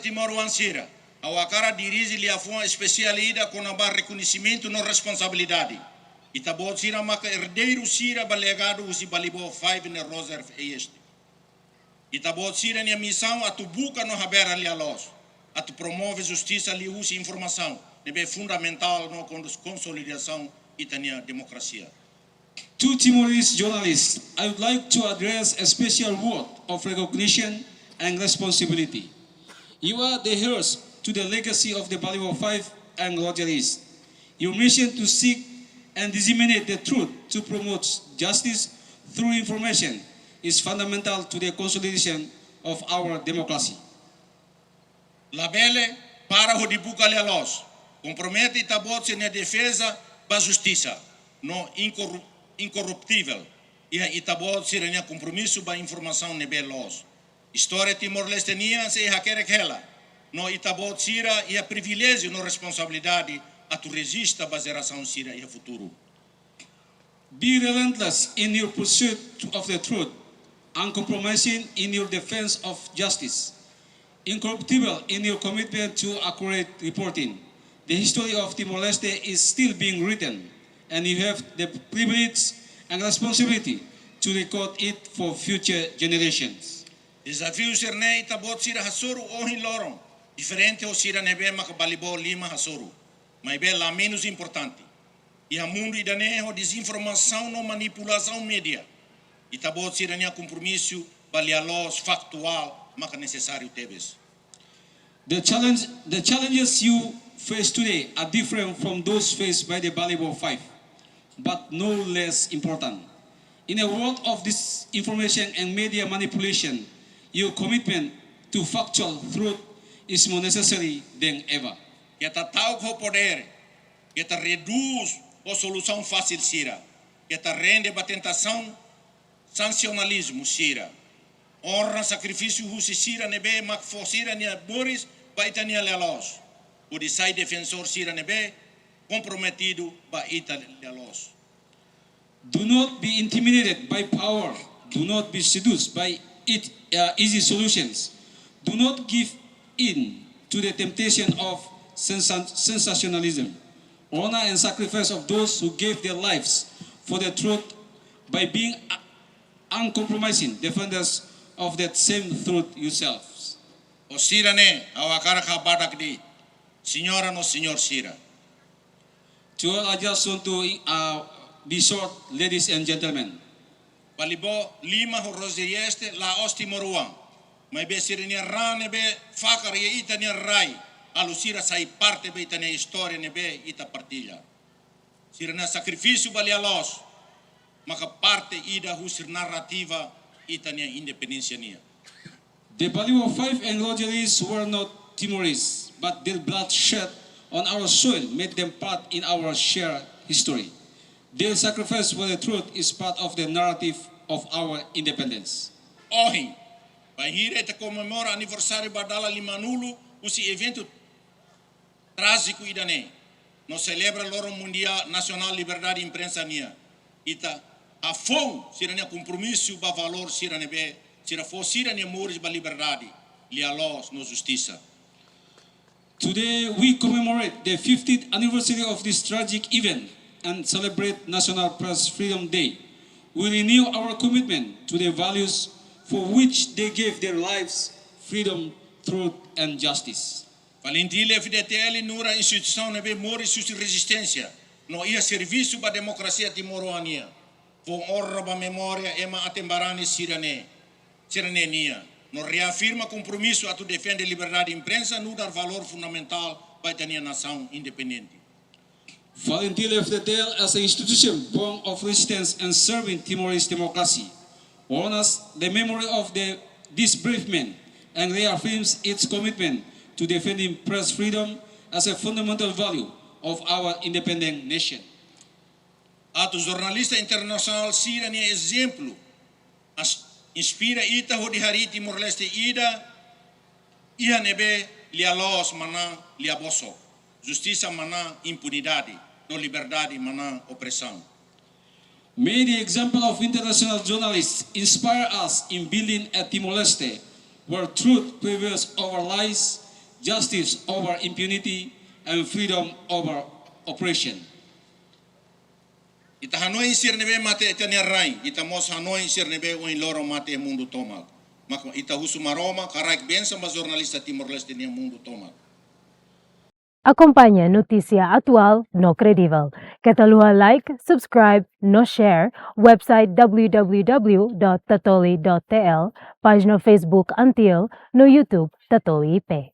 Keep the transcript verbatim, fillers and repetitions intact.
Timoroan sira, ha'u hakarak dirije liafuan espesiál ida kona-ba rekoñesimentu no responsabilidade. Ita-boot sira maka erdeiru sira ba legadu husi Balibo five ne'e Rua Reserve Este. Ita-boot sira-nia misaun atu buka no habelar lia-loos, atu promove justisa liuhusi informasaun ne'ebé fundamentál no kondus konsolidasaun ita-nia demokrasia. To Timorese journalists, I would like to address a special word of recognition and responsibility. You are the heirs to the legacy of the Balibo five and Rua Reserve East. Your mission to seek and disseminate the truth, to promote justice through information, is fundamental to the consolidation of our democracy. Labele para hodi buka lia-loos. Kompromete ita-boot sira-nia defeza ba justisa no inkoru-, inkorruptivel. Iha ita-boot sira-nia kompromisu ba informasaun ne'ebé loos. Istória Timor-Leste nian sei hakerek hela, no ita-boot sira iha priviléjiu no responsabilidade atu rejista ba jerasaun sira iha futuru. Be relentless in your pursuit of the truth, uncompromising in your defense of justice, incorruptible in your commitment to accurate reporting. The history of Timor-Leste is still being written, and you have the privilege and responsibility to record it for future generations. Dezafiu sira-ne'e ita-boot sira hasoru ohin loron, diferente ho sira ne'ebé maka Balibo lima hasoru. Maibé la menus importante, iha mundu ida-ne'e ho dezinformasaun no manipulasaun média, ita-boot sira-nia kompromisu ba lia-loos faktuál maka nesesáriu tebes. The challenge, the challenges you face today are different from those faced by the Balibo five, but no less important. In a world of disinformation and media manipulation, your commitment to factual truth is more necessary than ever. Keta ta'uk ho podér, keta redús ho solusaun fásil sira, keta rende ba tentasaun sansasionalizmu sira. Onra sakrifísiu husi sira ne'ebé mak fó sira-nia moris ba ita-nia lia-loos, hodi sai defensór sira ne'ebé komprometidu ba ita lia-loos. Do not be intimidated by power. Do not be seduced by it, uh, easy solutions. Do not give in to the temptation of sensa-, sensationalism. Honor and sacrifice of those who gave their lives for the truth by being, uh, uncompromising defenders of that same truth yourselves. Ho sira-ne'e, ha'u hakarak habadak de'it, señora no señór sira. To all, I just want to, uh, be short, ladies and gentlemen. Balibo lima ho Rua Reserve Este la'ós timoroan, maibé sira-nia raan ne'ebé fakar iha ita-nia rai, halo sira sai parte ba ita-nia istória ne'ebé ita partilla. Sira-nia sakrifísiu ba lia-loos maka parte ida husi narrativa ita-nia independénsia nian. The Balibo five and Rua Reserve East were not Timorese, but their blood shed on our soil made them part in our shared history. Their sacrifice for the truth is part of the narrative of our independence. Ohin, bainhira ita komemora aniversáriu ba dala limanulu husi eventu trájiku ida-ne'e, no selebra Loron Mundiál Nasionál Liberdade Imprensa nian, ita hafoun sira-nia kompromisu ba valór sira ne'ebé sira fó sira-nia moris ba liberdade, lia-loos no justisa. Today we commemorate the fiftieth anniversary of this tragic event and celebrate National Press Freedom Day. We renew our commitment to the values for which they gave their lives, freedom, truth, and justice. FALINTIL-F-DTL nu'udar instituisaun ne'ebé moris husi rezisténsia no iha servisu ba demokrasia timoroan nian, fó onra ba memória ema aten-barani sira-ne'e, sira-ne'e nian, no reafirma kompromisu atu defende liberdade imprensa nu'udar valór fundamentál ba ita-nia nasaun independente. FALINTIL-F-DTL as an institution born of resistance and serving Timorese democracy honors the memory of the, this brave man and reaffirms its commitment to defending press freedom as a fundamental value of our independent nation. Atu jornalista internasionál sira-nia ezemplu atu inspira ita hodi harii Timor-Leste ida iha ne'ebé lia-loos manán lia-bosok, justisa manán impunidade, no liberdade manán opresaun. May the example of international journalists inspire us in building a Timor-Leste where truth prevails over lies Justice over impunity and freedom over oppression. Ita hanoin sira ne'ebé mate ita-nia rai, ita mós hanoin sira ne'ebé ohin loron mate iha mundu tomak. Maka ita husu Maromak haraik bensaun ba jornalista Timor-Leste nian iha mundu tomak. Akompaña notísia atuál no kredível. Keta haluha like, subscribe no share website w w w dot tatoli dot t l, pájina Facebook ANTIL no YouTube Tatoli I P.